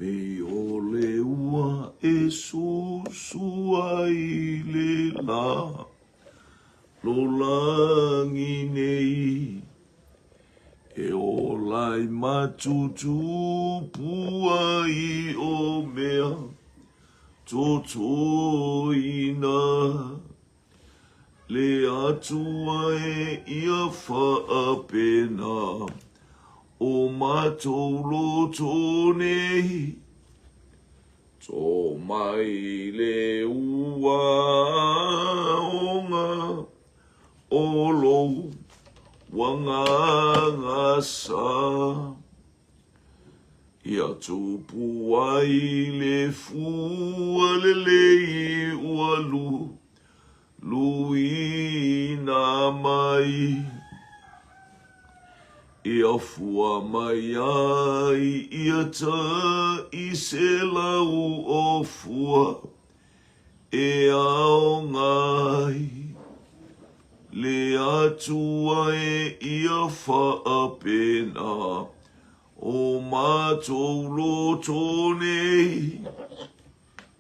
Pei o le ua e susu ai le la lolagi nei, E ola ai ma tutupu ai o mea totoina. Le Atua e ia faapena o matou loto nei, To mai le ua aoga o lou agaga sa. Ia tupu ai le fua lelei ua lu, luina mai. Ia fua mai ai ia ta i se lau o fua e aoga ai le Atua e ia faapena o matou loto nei.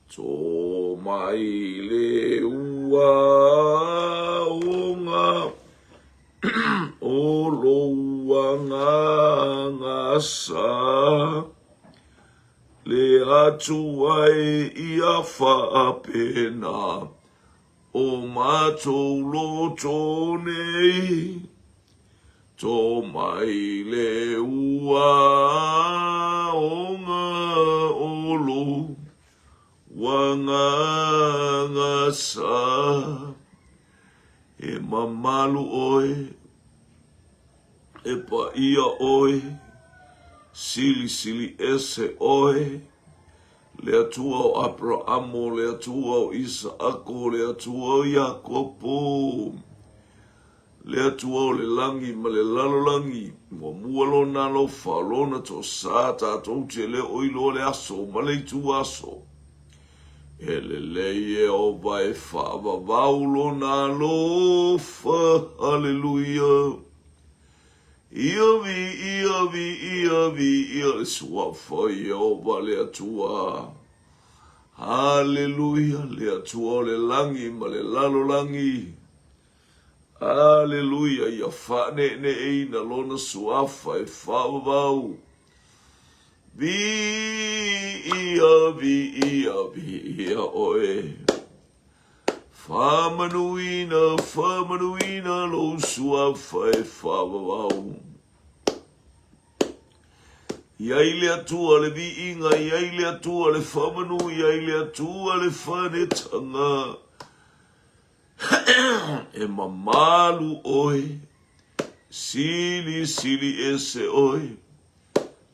Tō mai le ua aoga o lou agaga sa. Le Atua e ia faapena o matou loto nei. Tō mai le ua aoga o lou agaga sa. E mamalu ʻoe, e paia ʻoe, silisili ese ʻoe, le Atua o ʻAperaamo, le Atua o ʻIsaʻako, le Atua o Iakopo, le Atua o le lagi ma le lalolagi, muamua Lona alofa, o Lona toasā tatou te le o iloa le aso ma le ituaso. E lelei Ieova e faavavau Lona alofa. Haleluia! Ia viia, viia, viia le Suafa o Ieova le Atua. Haleluia! Le Atua o le lagi ma le lalolagi. Aleluia! Ia faaneeneeina Lona Suafa e faavavau. Viia, viia, viia ʻoe. Faamanuina, faamanuina lou Suafa e faavavau. Iai le Atua le viiga, iai le Atua le faamanu, iai le Atua le fanetaga. E mamalu ʻoe, silisili ese ʻoe.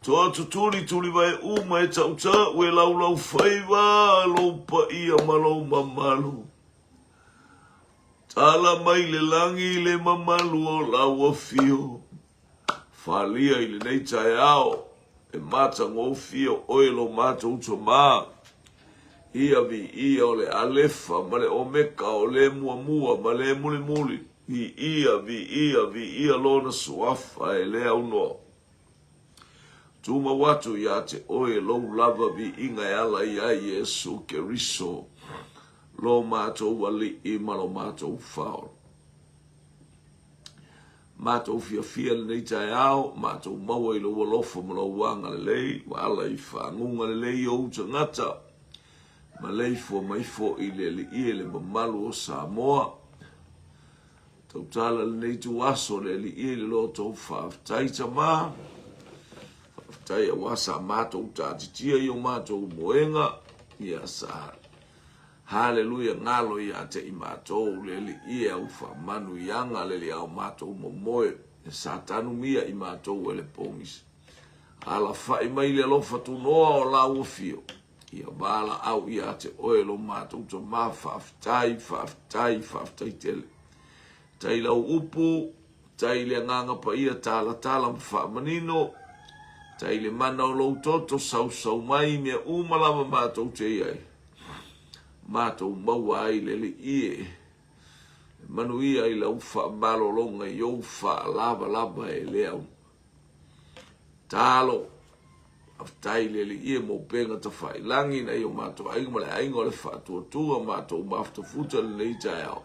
Toa tutuli tulivae uma e tautau e laulau faiva lou paia ma lou mamalu. Tala mai le lagi le mamalu o lau afio. Falia i lenei taeao e matagofie o oe lo matou tama. Ia viia o le Alefa ma le Omeka, o le muamua ma le mulimuli. Viia, viia, viia Lona Suafa e le aunoa. Tumau atu ia te oe lou lava viiga e ala ia Iesu Keriso, lo matou Alii ma lo matou Fao. Matou fiafia lenei taeao, matou maua i lou alofa ma lou agalelei, ua ala i faguga lelei ou tagata, maleifua mai foi le Alii e le mamalu o Samoa. Tautala lenei ituaso le Alii i le loto faafetai tama, faafetai aua sa matou taatitia i o matou moega, ia sa Haleluia Galo ia te i matou le Alii e au faamanuiaga le liao matou momoe e sa tanumia i matou e le pogisa. Alafai mai le alofa tunoa o lau afio ia valaau ia te oe lo matou tama faafetai faafetai faafetai tele. Tai lau upu Tai le Agaga Paia talatala ma faamanino, tai le mana o lou toto sausau mai i mea uma lava matou te i ai, matou maua ai le Alii e, le manuia i lau faamalologa i ou faalavalava e le au. Talo. Faafetai i le Alii e mo upega tafailagi nai o matou aiga ma le aiga o le Faatuatua matou mafutafuta i lenei taeao.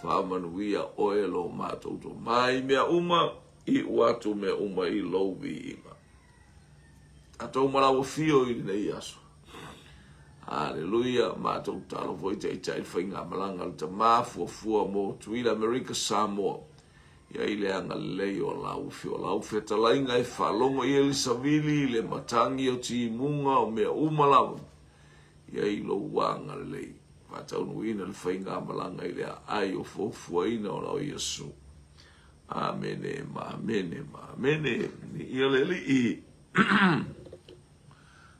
Faamanuia oe lo matou tomai mea uma, iu atu mea uma i lou viiga. Tatou ma lau afio i lenei aso. Haleluia, matou tatalo foi taitai le faigamalaga a le Tama fuafua mo Tutuila Amerika Samoa. I ai le agalelei o lau afio, lau fetalaiga e faalogo i ai le savili, le matagi o timuga, o mea uma lava. I ai lou agalelei, faataunuuina le faigamalaga i le aai o fuafuaina o lau Iesu. Amene ma amene ma amene. Ia le Alii.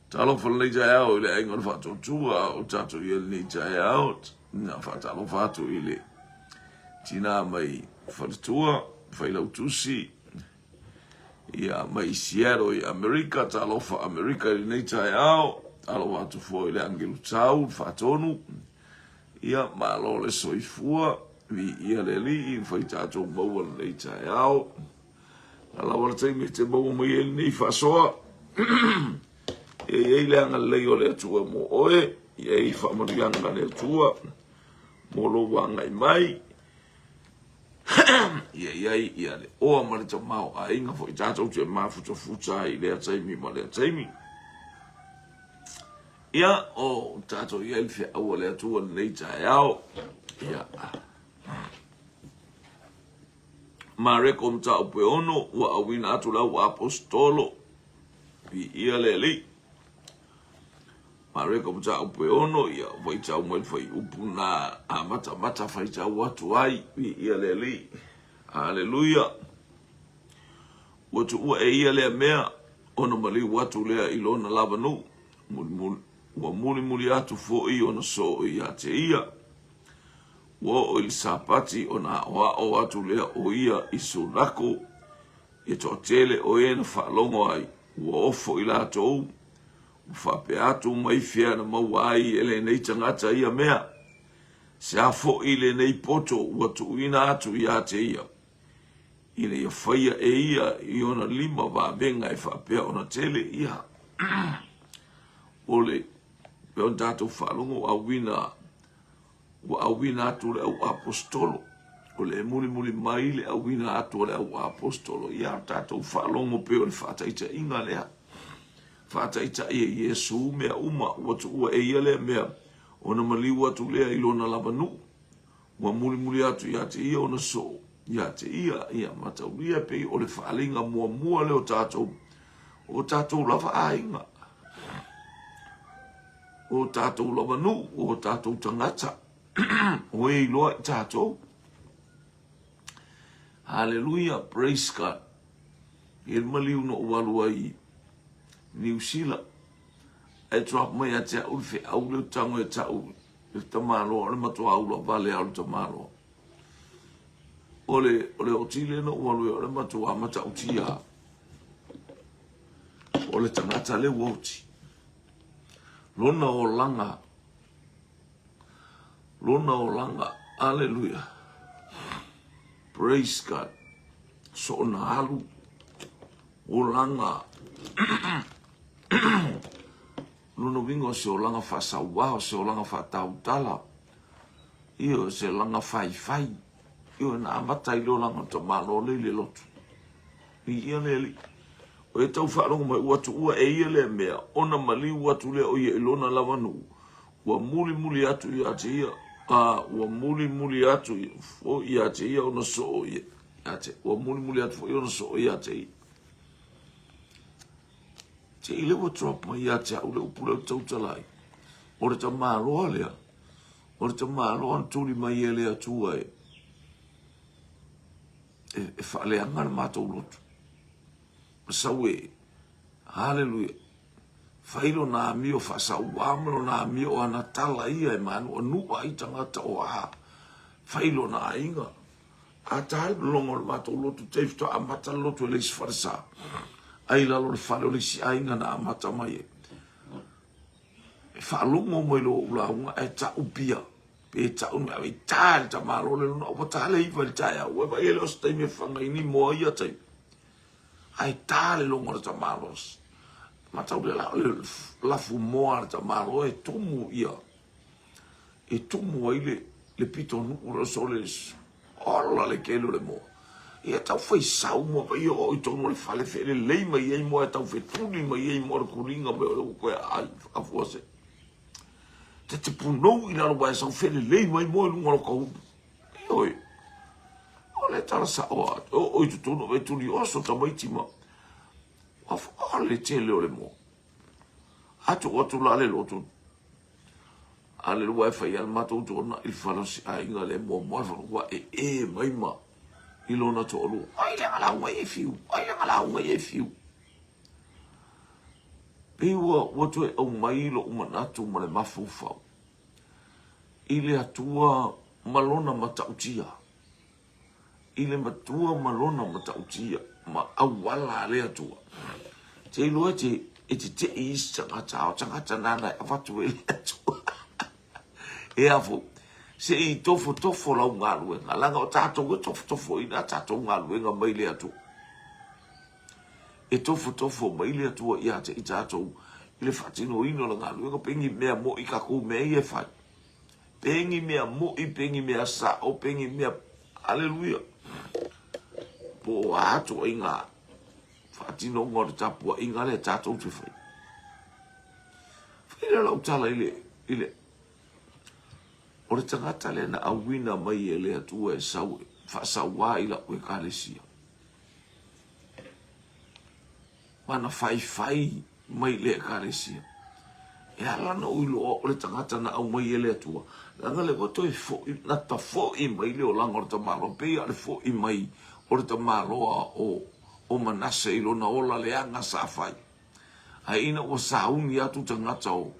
Talofa lenei taeao i le aiga o le Faatuatua o tatou i ai lenei taeao. Na faatalofa atu i le tina mai Faletua, Failautusi, ia mai Seattle i Amerika. Talofa Amerika i lenei taeao. Talofa atu foi i le Angelu Tau, le Faatonu. Ia, malo le soifua, viia le Alii, ua fai tatou maua lenei taeao. A lava le taimi e te maua mai ai lenei faasoa, e i ai le agalelei o le Atua mo oe, e i ai faamanuiaga a le Atua mo lou agai mai, ia i ai ia le oa ma le tamaoaiga foi tatou te mafutafuta ai i lea taimi ma lea taimi. Ia, o tatou i ai le feau a le Atua lenei taeao. Ia. Mareko mataupu e ono, ua auina atu le au aposetolo, viia le Alii. Mareko mataupu e ono, ia faitau mai le fuaiupu na amatamata faitau atu ai, viia le Alii. Aleluia. Ua tuua e ia lea mea, ona maliu atu lea i lona lava nuu, ua mulimuli atu foi ona soo ia te ia. Ua oo i le Sapati ona aʻoaʻo atu lea o ia i Sunako i toatele o e na faalogo ai, ua ofo i latou, ua faapea atu mai fea na maua ai e lenei tagata ia mea. Se a foi lenei poto ua tuuina atu ia te ia, ina ia faia e ia i ona lima vavega e faapea ona tele ia. O le pei ona tatou faalogo auina Ua auina atu le au aposetolo, o le mulimuli mai le auina atu o le au aposetolo, ia tatou faalogo pei o le faataitaiga lea. Faataitai e Iesu mea uma, ua tuua e ia lea mea, ona maliu atu lea i lona lava nuu. Ua mulimuli atu ia te ia ona soo, ia te ia, ia mataulia pei o le faaaliga muamua lea o tatou, o tatou lava aiga. O tatou lava nuu, o tatou tagata, o e iloa i tatou. Hallelujah, praise God. E le maliu na ou alu ai i Niu Sila. Ae drop mai ia te au le feau lea ou te tago e tau le tamaloa, o le matua ula vale lava o le tamaloa. O le, o le oti lea na ou alu ai, o le matua matautia. O le tagata lea ua oti. Lona olaga, lona olaga, aleluia, praise God, soona alu, olaga, lona uiga o se olaga faasauā, o se olaga faatautala, ia o se olaga faifai, ia na amata ai le olaga o le tamaloa lea i le lotu. Viia le Alii. O e tau faalogo mai, ua tuua e ia lea mea, ona maliu atu lea o ia i lona lava nuu, ua mulimuli atu ia te ia, a ua mulimuli atu foi ia te ia ona soo ia te, ua mulimuli atu foi ona soo ia te ia. Te i le ua drop mai ia te au le upu lea ou te tautala ai. O le tamaloa lea, o le tamaloa na tuli mai e le Atua e, e faaleaga le matou lotu. Ma sau e, haleluia, fai lona amio faasauā ma lona amio o ana tala ia e mānuʻanuʻa ai tagata o a, fai lona aiga. A ta le logo o le matou lotu, te faatoa amata le lotu e le isi falesa. Ai lalo le fale o le isi aiga na amata mai e. E faalogo mai loa ou lauga ae tau pia. Pe tau ni ave ta le tamalo le lona ua ta le iva i le taeao. Ua vaai e le o se taimi e fana i ni moa ia taimi. Ae ta le logo o le tamalo. Matau lea la o le lafumoa a le tamaloa e tumu ia, e tumu ai le, le pitonuu lea o le ola le tele o le moa. Ia tau fai sau moa pa ia oo i tonu o le fale felelei mai ai moa e tau fetuli mai ai moa le tuliga mai o le ua toe aai afua se. Ta te punou i lalo wae sau felelei mai moa i luga o lota ulu. Ioe. O le tala sao a, oo i totonu e tuli oso tamaiti ma Ua le tele o le moa. A tuu atu la le loto, a le lua e fai a le matou tuanai i le fale o si aiga le muamua le fale ua ee mai ma i lona toalua. Ai le lauga i e fiu, ai le lauga i e fiu. Pei ua, ua toe aumai lou manatu ma le mafaufau i le Atua ma lona matautia. i le matua ma lona matautia ma auala a le Atua. Te iloa e te, e te tei isi tagata, a o tagata nana e avatu e le Atua. E afo, se i tofotofo lau galuega, laga o tatou e tofotofoina a tatou galuega mai le Atua. E tofotofo mai le Atua ia te i tatou i le faatinoina o le galuega, pe ni mea mo'i tatou mea ia e fai. Pe ni mea moʻi, pe ni mea sao, pe ni mea... Aleluia! Po o a ituaiga faatinoga o le tapuaiga lea tatou te fai. Fai lea lau tala i le, i le, o le tagata lea na auina mai e le Atua e sau, faasauā i lau ekalesia. Ma na faifai mai le Ekalesia. E ala ona ou iloa o le tagata na aumai e le Atua, leaga lea ua toe foi, na ta foi mai le olaga o le tamaloa, pei lava o le foi mai o le tamaloa o, o Manase i lona ola leaga sa fai. Ae ina ua sauni atu tagata o,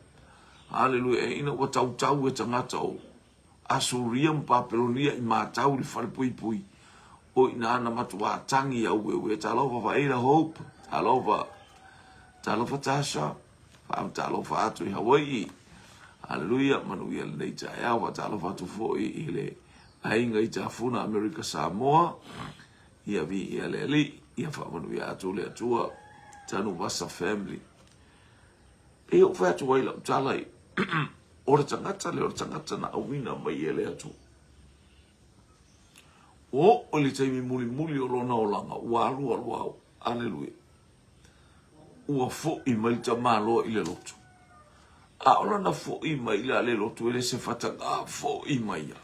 Aleluia, ina ua tautau e tagata o, Asuria ma Papelonia i matau i le falepuipui o i ina na matuā tangi aueue. Talofa Vaila Hope, talofa, talofa Tasha, faatalofa atu i Hawai'i. Haleluia, manuia lenei taeao, faatalofa atu foi i le aiga i Tafuna, Amerika Samoa. Ia viia le Alii, ia faamanuia atu le Atua, Tanuvasa family. E ou fai atu ai lau tala i o le tagata lea o le tagata na auina mai e le Atua. Ua oo i le taimi mulimuli o lona olaga, ua alu alu au. Aleluia. Ua foi mai le tamaloa i le lotu. A o lana foi mai la le lotu e le se fatagā foi mai ia.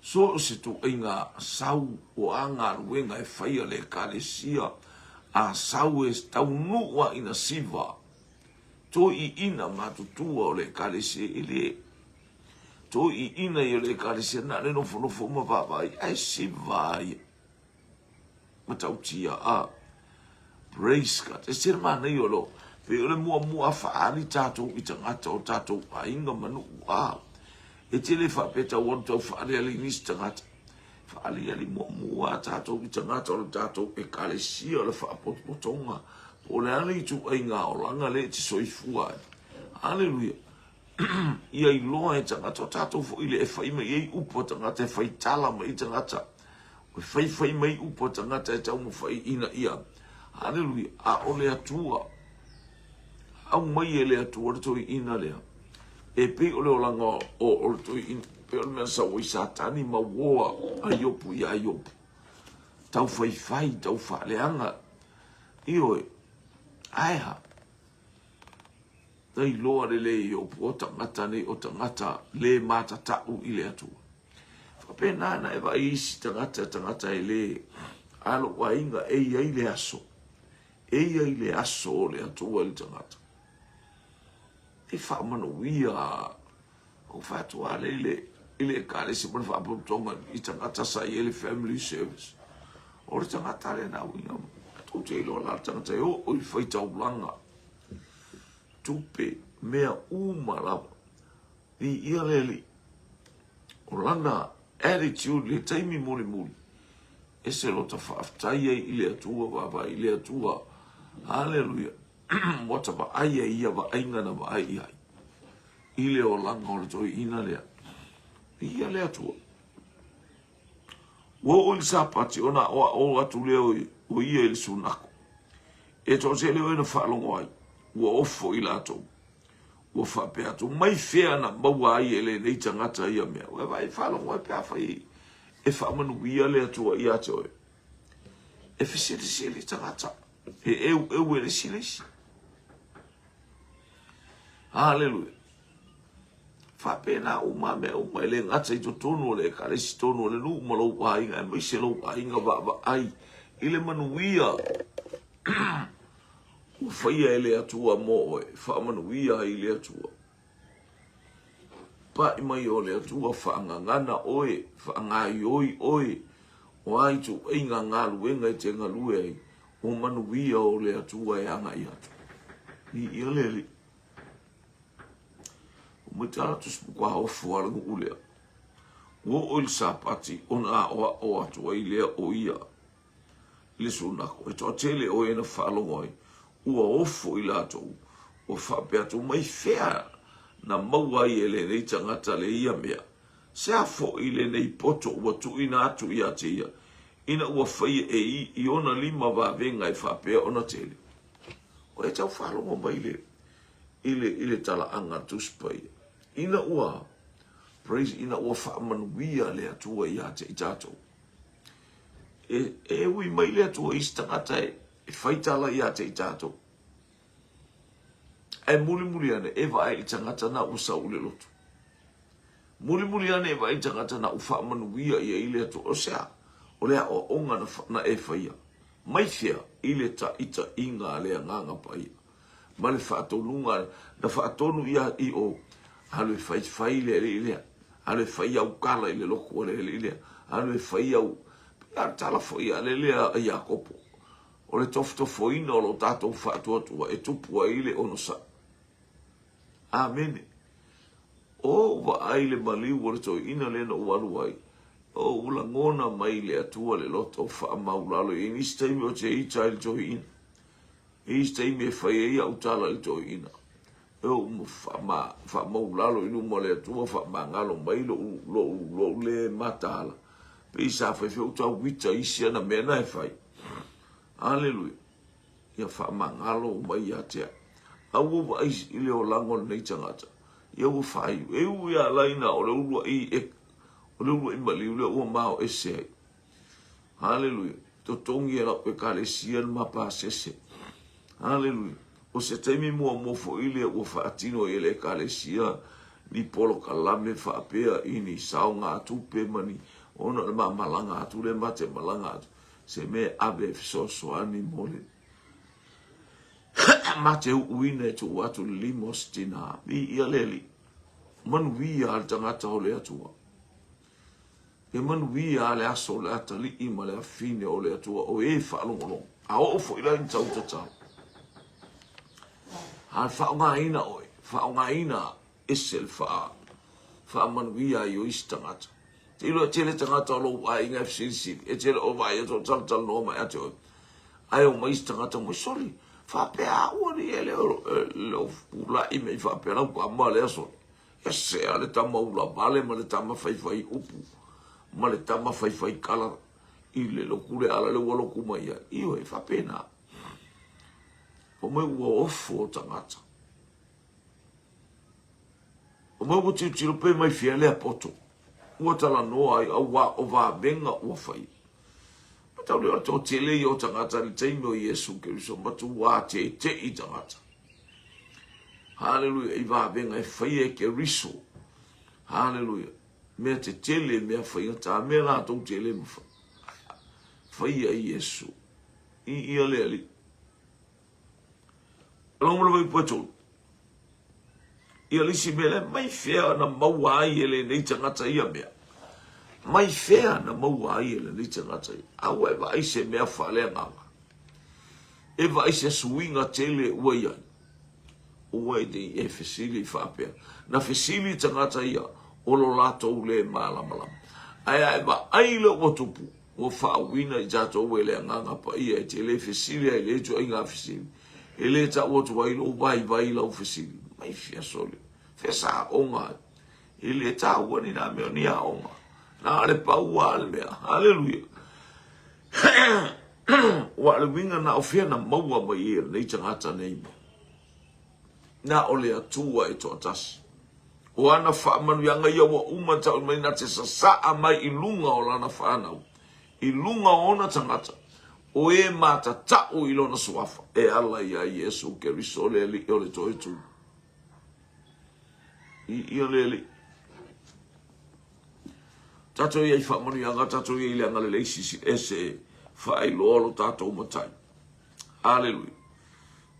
So o se ituaiga sau o a galuega e faia le Ekalesia a sau e taunuu a ina siva toiina matutua o le Ekalesia e le toiina ia o le Ekalesia na le nofonofo ma vaavaai ae siva ia matautia a Praise God. E se manaia o lo pei o le muamua a faaali tatou i tagata o tatou aiga ma nuu a e te le faapea tau alu tau faaliali i nisi tagata. Faaliali muamua a tatou i tagata o le tatou ekalesia o le faapotopotoga po o le a le ituaiga olaga lea e te soifua ai. Haleluia. Ia iloa e tagata o tatou foi le e fai mai ai upu a tagata e fai tala mai ai tagata e faifai mai upu a tagata e taumafai ina ia haleluia a o le Atua aumai e le Atua le toeaina lea e pei o le olaga o, o le toeaina pei o le mea sau ai Satani ma uoa a Iopu iā Iopu tau faifai tau faaleaga ioe ae a Na iloa lelei e Iopu o tagata nei o tagata le matatau i le Atua. Faapena na e vaai isi tagata, tagata e le a lou aiga e i ai le aso, e i ai le aso o le Atua i le tagata. E faamanuia ou fai atu lava i le i le ekalesia ma le faapotopotoga i tagata sa i ai le family service. O le tagata lea na uiga, tou te iloa la le tagata e oo i faitaulaga tupe, mea uma lava. Viia le Alii. O lana attitude i le taimi mulimuli, ese lota faafetai ai i le Atua, vaavaai i le Atua. Haleluia. Ua ta vaai ai ia vaaiga na vaai i ai i le olaga o le toeaina lea. Viia le Atua. Ua oo i le Sapati ona aoao atu lea o ia i le sunako. E toatele oe na faalogo ai, ua ofo i latou. Ua faapea atu, mai fea na maua ai e lenei tagata ia mea? Ua vaai faalogo ai pe afai e faamanuia le Atua ia te oe. E fesilisili tagata, e eueu e le isi le isi. Haleluia. Faapena uma mea uma, e le gata i totonu o le Ekalesi, totonu o le nuu ma lou aiga, aemaise lou aiga vaavaai i le manuia ua faia e le Atua mo oe, faamanuia ai le Atua. Pai mai o le Atua, faagagana oe, faagaoioi oe, o a ituaiga galuega e te galue ai, ua manuia o le Atua e agai atu. Viia le Alii. Ua maitala tusi matua ofo a le nuu lea. Ua oo i le Sapati ona aoao atu ai lea o ia i le sunako. E toatele o e na faalogo ai, ua ofo i latou, ua faapea atu, Mai fea na maua ai e lenei tagata le ia mea? Se a foi lenei poto ua tuuina atu ia te ia, ina ua faia e i i ona lima vavega e faapea ona tele? O e tau faalogo mai le, i le, i le talaaga a le Tusi Paia. Ina ua, praise, ina ua faamanuia le Atua ia te i tatou. E, e ui mai le Atua i isi tagata e, e fai tala ia te i tatou. Ae mulimuli ane, e vaai i le tagata na ua sau i le lotu. Mulimuli ane e vaai i le tagata na ua faamanuia i ai le Atua. O se a? O le aoaoga na, na e faia. Mai fea? I le taitaiga a le Agaga Paia. Ma le faatonuga na faatonu ia i o, alu e faifai le alii lea, alu e fai au tala i le lotu a le alii lea, alu e fai au, pei a tala foi a le lea a Iakopo, o le tofotofoina o lo tatou faatuatua e tupu ai le onosai. Amene. O ou vaai le maliu o le toeaina lea na ou alu ai, o ou lagona mai le Atua le loto faamaulalo i ai nisi taimi ou te ita ai le toeaina. I isi taimi e fai ai au tala i le toeaina, e ou faamaulalo i luma o le Atua, faamagalo mai lou, lou, lou le mataala. Pei sa fai foi ou tau ita i isi ana mea na e fai. Aleluia. Ia faamagalo mai ia te au. Aua vaai i le olaga o lenei tagata. Ia ua faaiu. E ui ia laina o le uluai e, o le uluai maliu lea ua mao ese ai. Haleluia. Totogi e lau ekalesia le mapasese. Haleluia. O se taimi muamua foi lea ua faatino ai e le ekalesia ni polokalame faapea i ni saogatupe ma ni ona o le ma malaga atu lea ma te malaga atu se mea e ave e fesoasoani mo le ma te uuina e tuu atu le lima o se tinā. Viia le Alii. Manuia le tagata o le Atua. E manuia a le aso o le atalii ma le afine o le Atua o e faalogologo. A oo foi la i ni tau tatalo, a faaaogaina oe, faaaogaina ese le faa, faamanuia ai o isi tagata. Te iloa e tele tagata o lou aiga e fesilisili, e tele o vaai atu o talatalanoa mai ia te oe. Ae omai isi tagata mai, soli, faapea au alii e le o pulai mai faapea lau tama lea soli. Ese a le tama ula vale ma le tama faifai upu ma le tama faifai kala i le lotu le ala le ua lotu mai ai. Ioe, faapena. Fai mai ua ofo tagata. Fai mai ua tilotilo pe mai fea lea poto. Ua talanoa ai auā o vavega ua fai. Mataulia o le toatele ia o tagata i le taimi o Iesu Keriso matuā tete'i tagata. Haleluia, i vavega e faia e Keriso. Haleluia. Mea tetele, mea faigata, mea latou te le mafai. Faia i Iesu. I ia le Alii. Alongo le vai tolu. Ia le isi mea lea, mai fea na maua ai e lenei tagata ia mea. Mai fea na maua ai e lenei tagata ia. Aua e vaai se mea faaleagaga. E vaai se suiga tele ua i ai. Ua e nei e fesili faapea. Na fesili tagata ia o lo latou le malamalama. Ae a e vaai le ua tupu, ua faauuina i tatou e le Agaga Paia e te le fesili ai i le ituaiga fesili. E le tau atu ai lou vaivai i lau fesili. Mai fia sole. Fea sa aoga ai. E le taua ni nā mea o ni aoga. Na o le pau lava le mea. Haleluia. Ua le uiga na o fea na maua mai ai e lenei tagata nei mea? Na o le Atua e toatasi. O ana faamanuiaga ia ua uma tau mai na te sasaa mai i luga o lana fanau, i luga o ona tagata, o e matatau i lona suafa, e ala iā Iesu Keriso le Alii o le Toetū. I ia le Alii. Tatou ia i faamanuiaga, tatou ia i le agalelei sisi ese e faailoa lo tatou Matai. Aleluia.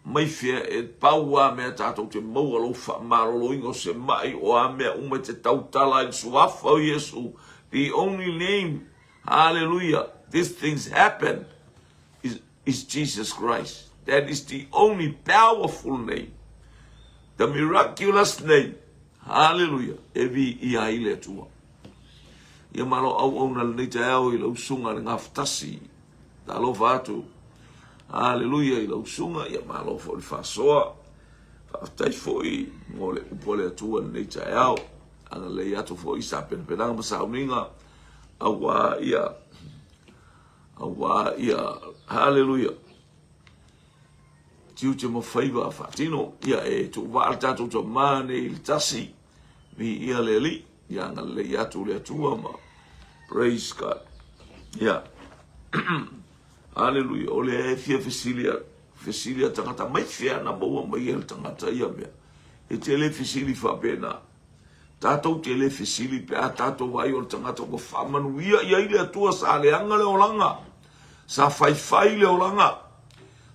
Mai fea e pau a mea tatou te maua lou faamaloloina o se mai o a mea uma e te tautala ai le suafa o Iesu. The only name, hallelujah, these things happen is, is Jesus Christ. That is the only powerful name. The miraculous name. Hallelujah. E vi i ai le Atua. Ia malo auauna lenei taeao i lau usuga le gafatasi. Talofa atu. Hallelujah i lau usuga. Ia malo foi le faasoa. Faafetai foi mo le upu a le Atua lenei taeao. Agalelei atu foi i sa penapenaga ma sauniga aua ia aua ia hallelujah tiute ma faiva faatino ia e tuuvaa le tatou tama nei i le tasi viia le Alii ia agalelei atu le Atua ma praise God ia hallelujah o le fia fesilia fesilia tagata mai fea na maua mai e le tagata ia mea e te le fesili faapena Tatou te le fesili pe a tatou vaai o le tagata ua faamanuia i ai le Atua sa leaga le olaga, sa faifai le olaga,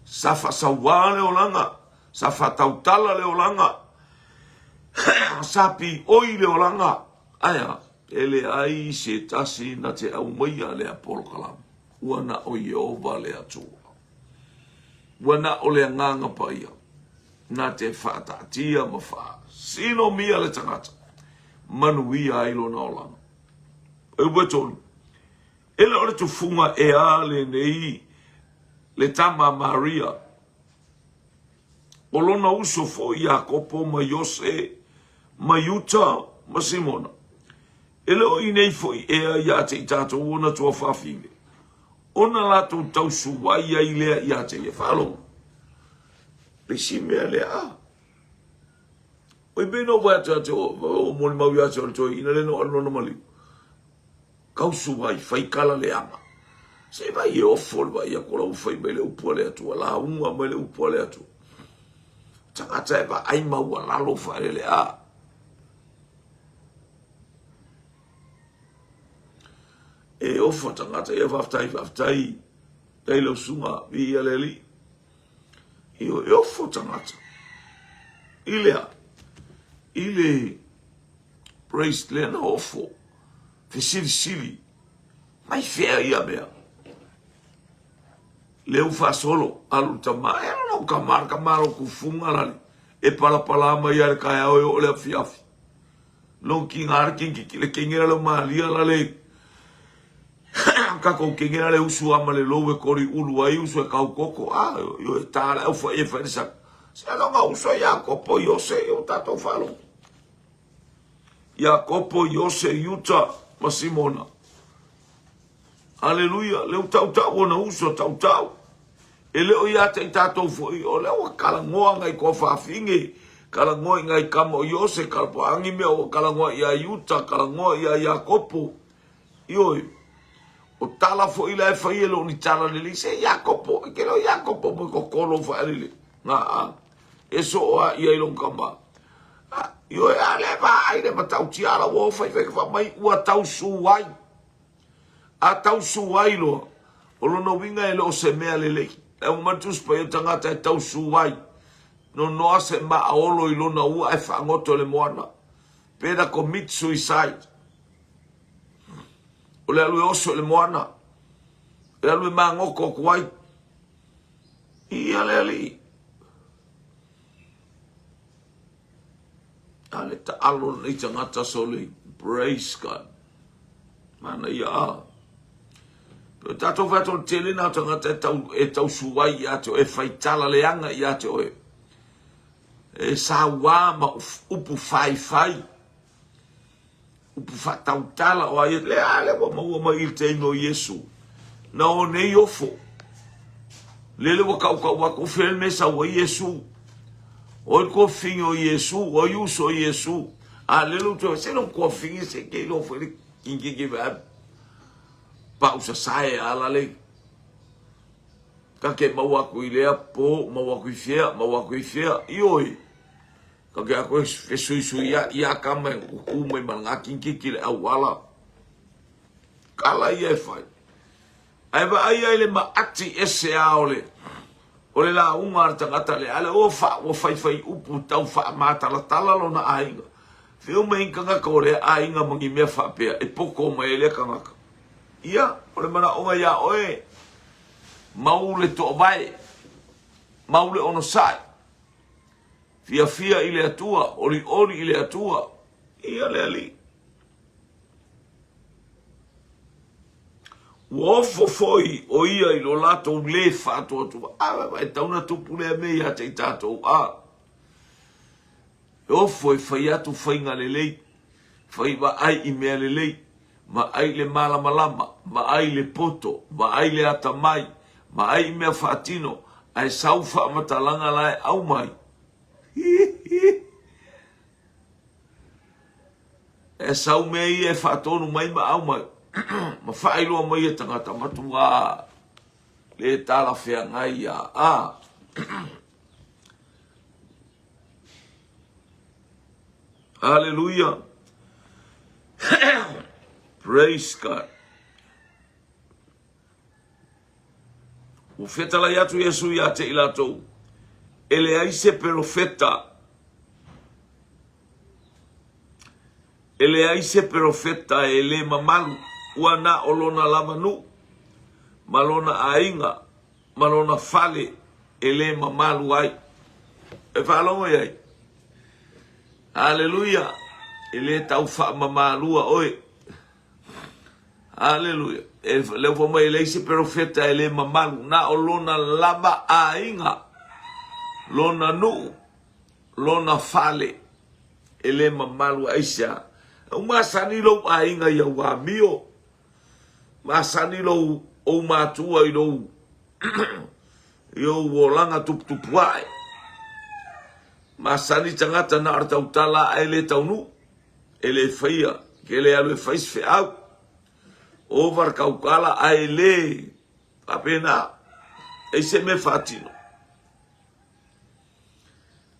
sa faasauā le olaga, sa faatautala le olaga, sa pioi le olaga. Ae a? E leai se tasi na te aumaia lea polokalame. Ua na o Ieova le Atua. Ua na o le Agaga Paia na te faataatia ma faasinomia le tagata, manuia ai lona olaga. E ua tonu, e le o le tufuga ea lenei le tama a Maria, o lona uso foi Iakopo ma Iose ma Iuta ma Simona. E le o i nei foi ea ia te i tatou ona tuafafine, ona latou tausuai ai lea ia te ia. Faalogo. Le isi mea lea. Oi pei no vai atu atu o molimau ia te o le toeaina le no alu lona maliu. Tausuai, fai kala leaga. Se vai e ofo le vai atu lau fai mai le upu a le Atua, lauga mai le upu a le Atua. Tagata e vaai maualalo faalele a. E ofo tagata ia faafetai faafetai tai lau susuga viia le Alii. Ioe, e ofo tagata i le a? I le praise lea na ofo fesilisili mai fea ia mea. Lea ua faasolo alu le tama e alu lau tama le tama lau tufuga lale e palapala mai a le taeao e oo le afiafi. Long kinga le kingi le kengera le malia la le tatou kengera le usu ama le lou e kori ulu ai usu e kau koko a yo e ta le au fa e fa sa se longa usu Iakopo Iose o tatou falo Iakopo Iose Iuta ma Simona. Aleluia, lea ua tautau ona uso, tautau. E le o ia te i tatou foi, o lea ua kalagoa ngai koa fafine, kalagoa i ngai kama o Iose, kalapoangi mea ua kalagoa ia Iuta, kalagoa ia Iakopo. Ioe, o tala foi la e fai e le o ni tala lelei, se Iakopo, e ke le o Iakopo mo kokolo faalele. Nga a, e so a ia i long kama. Ioe, a le va ai le matautia ala ua fai fai ka mai ua tausu ai. A tausū ai loa, o lona uiga e le o se mea lelei. E uma mai le Tusi Paia o tagata e tausū ai, nonoa se maaolo i lona ua ae faagoto i le moana. Better commit suicide. O le alu e oso i le moana, e alu e magoto atu ai. Ia le alii. A le taalo lenei tagata sole. Praise God. Manaia a. Pe tatou fai atu o le tele na o tagata e tau, e tausu ai ia te oe, e faitala leaga ia te oe. E sauā ma upu faifai, upu faatautala o ai, lea, lea ua maua mai i le taimi o Iesu. Na o nei ofo. Lele ua kaukau atu fea le mea sau ai Iesu. Oi le tuafafine o Iesu, oi uso o Iesu. A lele ua toe se lou tuafafine se ke iloa foi le kingi va pau sasae ala le ka ke maua atu i lea po, maua atu i fea, maua atu i fea. Ioe, ka ke atu e fesuisui ia, ia kama e kuku mai ma lena kingiki le auala. Kala ia e fai. Ae vaai ai le maati ese a o le o le lauga a le tagata lea, a le ua fa, ua faifai upu tau faamatalatala lona aiga. Fea mai ni tagata o lea aiga ma ni mea faapea e poto mai ai lea tagata. Ia, o le manaoga iā oe, mau le toovae, mau le onosai, fiafia i le Atua, olioli i le Atua, ia le Alii. Ua ofo foi o ia i lo latou lē faatuatua. A, e tatau ona tupu lea mea ia te i tatou. A, e ofo e fai atu faiga lelei, fai vaai i mea lelei, vaai i le malamalama, vaai i le poto, vaai i le atamai, vaai i mea faatino, ae sau faamatalaga la e aumai. Hi, hi. E sau mea ia e faatonu mai ma aumai ma faailoa mai e tagata matua le talafeagai ia a. Hallelujah. Praise God. Ua fetalai atu Iesu ia te i latou, e leai se perofeta, e leai se perofeta e le mamalu, ua na o lona lava nuu, ma lona aiga, ma lona fale e le mamalu ai. E faalogo i ai. Aleluia! E le tau faamamalua oe. Aleluia. E leo fai mai e leai se perofeta e le mamalu, na o lona lava aiga, lona nuu, lona fale e le mamalu aisea. U masani lou aiga i au amio, masani lou ou matua i lou i ou olaga tuputupu ae. Masani tagata na o le tautala ae le taunuu. E le faia, ke le alu e fai se feau. Ova le kaukala ae le faapena. Ei se mea faatino.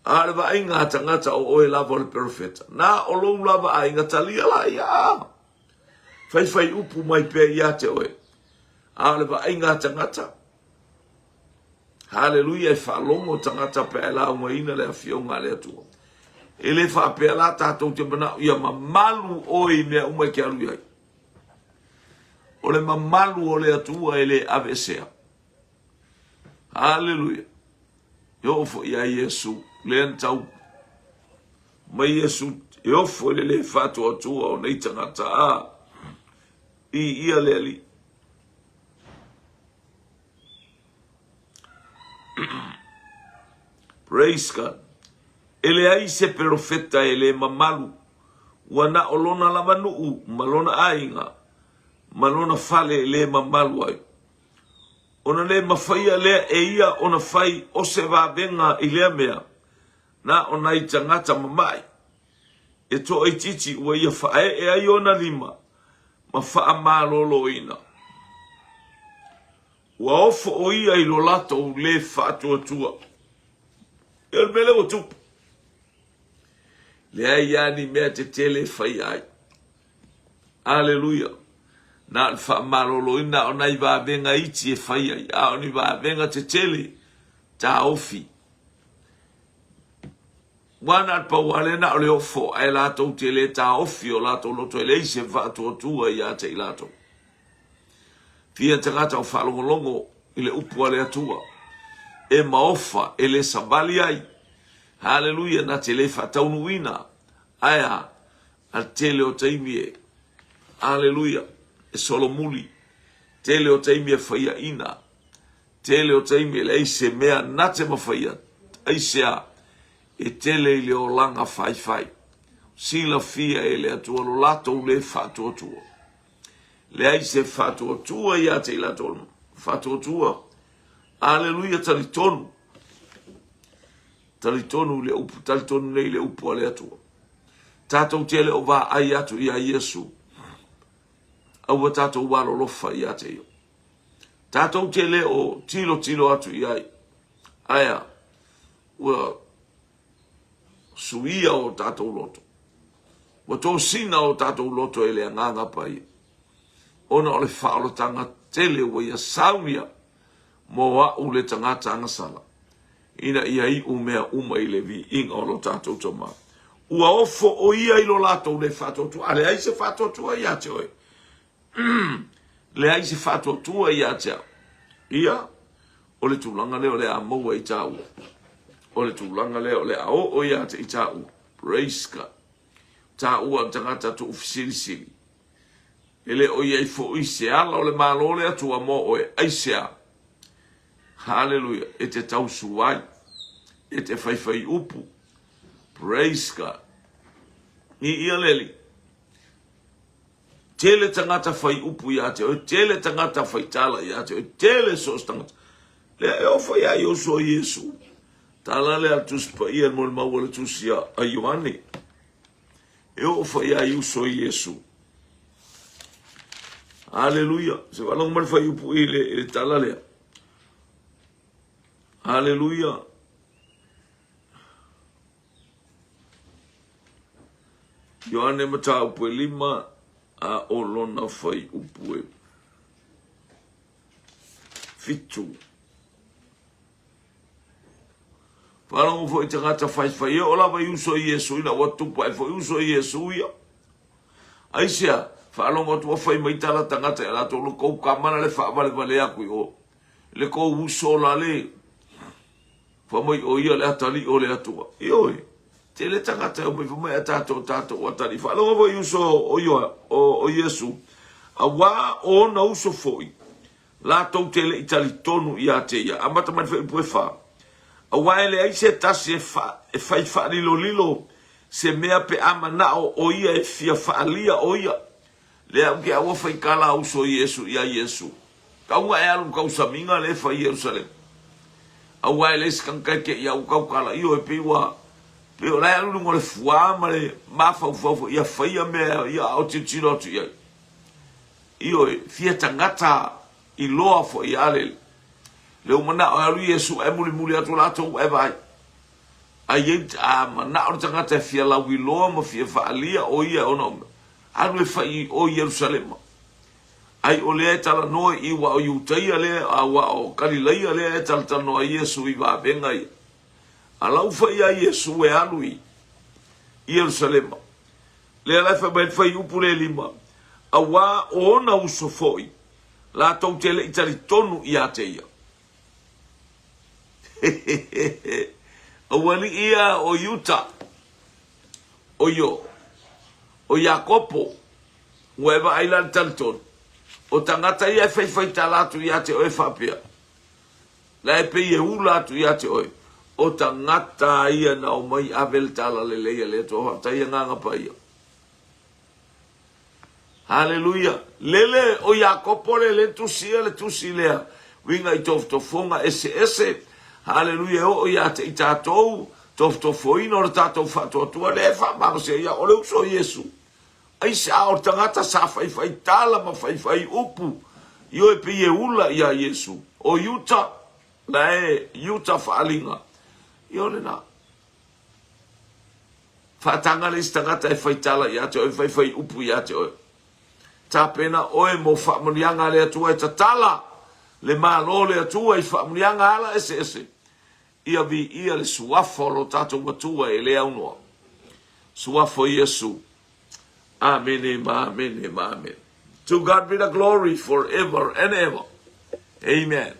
A o le vaaiga a tagata o oe lava o le perofeta. Na o lou lava aiga talia la ia. Faifai upu mai pea ia te oe. A o le vaaiga a tagata, Haleluia, e faalogo tagata pe a e laugaina le Afioga a le Atua. E le faapea la tatou te manao ia mamalu oe i mea uma e te alu i ai. O le mamalu o le Atua e le aveesea. Haleluia. E oo foi ia Iesu, lea na tau mai Iesu e ofo i le le faatuatua o nei tagata a i ia le Alii. Praise God. E leai se perofeta e le mamalu, ua na o lona lava nuu ma lona aiga ma lona fale e le mamalu ai. Ona le mafaia lea e ia ona fai o se vavega i lea mea, na o nai tagata mama'i e toaitiiti ua ia faaee ai ona lima ma faamaloloina. Ua ofo o ia i lo latou le faatuatua. E o le mea lea ua tupu. Leai lava ni mea tetele e faia ai. Aleluia. Na o le faamaloloina o nai vavega iti e fai ai, a o ni vavega tetele, taofi. Ua na o le pau lava lea na o le ofo, ae latou te le taofi o latou loto e leai se faatuatua ia te i latou. Fia tagata o faalogologo i le upu a le Atua, e maofa, e le savali ai. Haleluia, na te le faataunuuina. Ae a? A le tele o taimi e, haleluia, e solomuli. Tele o taimi e faiaina. Tele o taimi e leai se mea na te mafaia, aisea e tele i le olaga faifai. Silafia e le Atua lo latou le faatuatua. Leai se faatuatua ia te i latou, faatuatua. Aleluia, talitonu. Talitonu le upu, talitonu nei le upu a le Atua. Tatou te le o vaai atu ia Iesu. Aua tatou alolofa ia te ia. Tatou te le o tilotilo atu i ai. Aia, ua suia o tatou loto. Ua tosina o tatou loto e le Agaga Paia. Ona o le faaolataga tele ua ia saunia mo a'u le tagata agasala, ina ia iu mea uma i le viiga o lo tatou Tama. Ua ofo o ia i lo latou le faatuatua. A leai se faatuatua ia te oe, leai se faatuatua ia te au. Ia, o le tulaga lea o le a maua i tāua. O le tulaga lea o le a oo ia te i tāua. Praise God. Tāua o tagata tuufesilisili. E le o i ai foi se ala o le Malo o le Atua mo oe. Aisea? Haleluia! E te tausu ai, e te faifai upu. Praise God! I ia le Alii. Tele tagata fai upu ia te oe, tele tagata fai tala ia te oe, tele so o se tagata. Lea e ofo ia Iosua Iesu. Tala lea a le Tusi Paia le molimau a le Tusi a Ioane. E oo foi ia uso i Iesu. Aleluia. Se faalogo mai le fuaiupu i le, i le tala lea. Aleluia. Ioane mataupu e 5 a o lona fuaiupu e 7. Faalogo foi tagata faifai e oo lava i uso i Iesu ina ua tupu ae foi uso i Iesu ia. Aisea, faalogo atu ua fai mai tala tagata ia latou lo kou kamana le faavalevale aku i o. Le kou uso la le fa mai o ia le atalii o le Atua. Ioe, tele tagata e omai fa mai a tatou tatou atalii. Faalogo foi uso o Ioa, o Iesu, auā o ona uso foi Latou te le i talitonu ia te ia. Amata mai le fuaiupu e fa. Aua e leai se tasi e fa, e fai faalilolilo se mea pe a manao o ia e fia faalia o ia. Lea au ke aua fai kala uso Iesu ia Iesu. Tauga e alu kausamiga le fai Ierusalema. Aua e leai se tagata e te ia au kau kala io e pei ua pei o la e alu luga o le fuā ma le mafaufau foi ia faia mea ia a o tilotilo atu i ai. Ioe, fia tagata iloa foi ia le le ua manao e alu Iesu ae mulimuli atu latou ua e vaai. A iai a manao le tagata e fia lauiloa ma fia faalia o ia ona alu e fai o Ierusalema. Ai o lea e talanoa i ua o Iutaia lea a ua o Kalilaia lea e talatalanoa ai Iesu i vavega ia. A lau fai ia Iesu e alu i Ierusalema. Lea la e fai mai le fuaiupu le 5, Auā o ona uso foi, latou te le i talitonu ia te ia. Aualii ia o Iuta, o Io, o Iakopo, ua e vaai la le talitonu. O tagata ia e faifai tala atu ia te oe faapea, La e pei e ula atu ia te oe, o tagata ia na omai ave le tala lelei a le Atua. Faafetai Agaga Paia. Haleluia. Lele o Iakopo le le tusi ia le tusi lea. Uiga i tofotofoga eseese. Haleluia e oo ia te i tatou tofotofoina o le tatou faatuatua lea e faamalosia ia o le uso o Iesu. Aisea o le tagata sa faifai tala ma faifai upu, ioe pei e ula ia Iesu. O Iuta, la e Iuta faaliga. Io lena. Faataga le isi tagata e fai tala ia te oe, faifai upu ia te oe. Tapena oe mo faamanuiaga a le Atua e tatala le Malo o le Atua i faamanuiaga ala eseese. Ia viia le suafa o lo tatou Atua e le aunoa. Suafa o Iesu. Amene ma amene ma amene. To God be the glory forever and ever. Amen.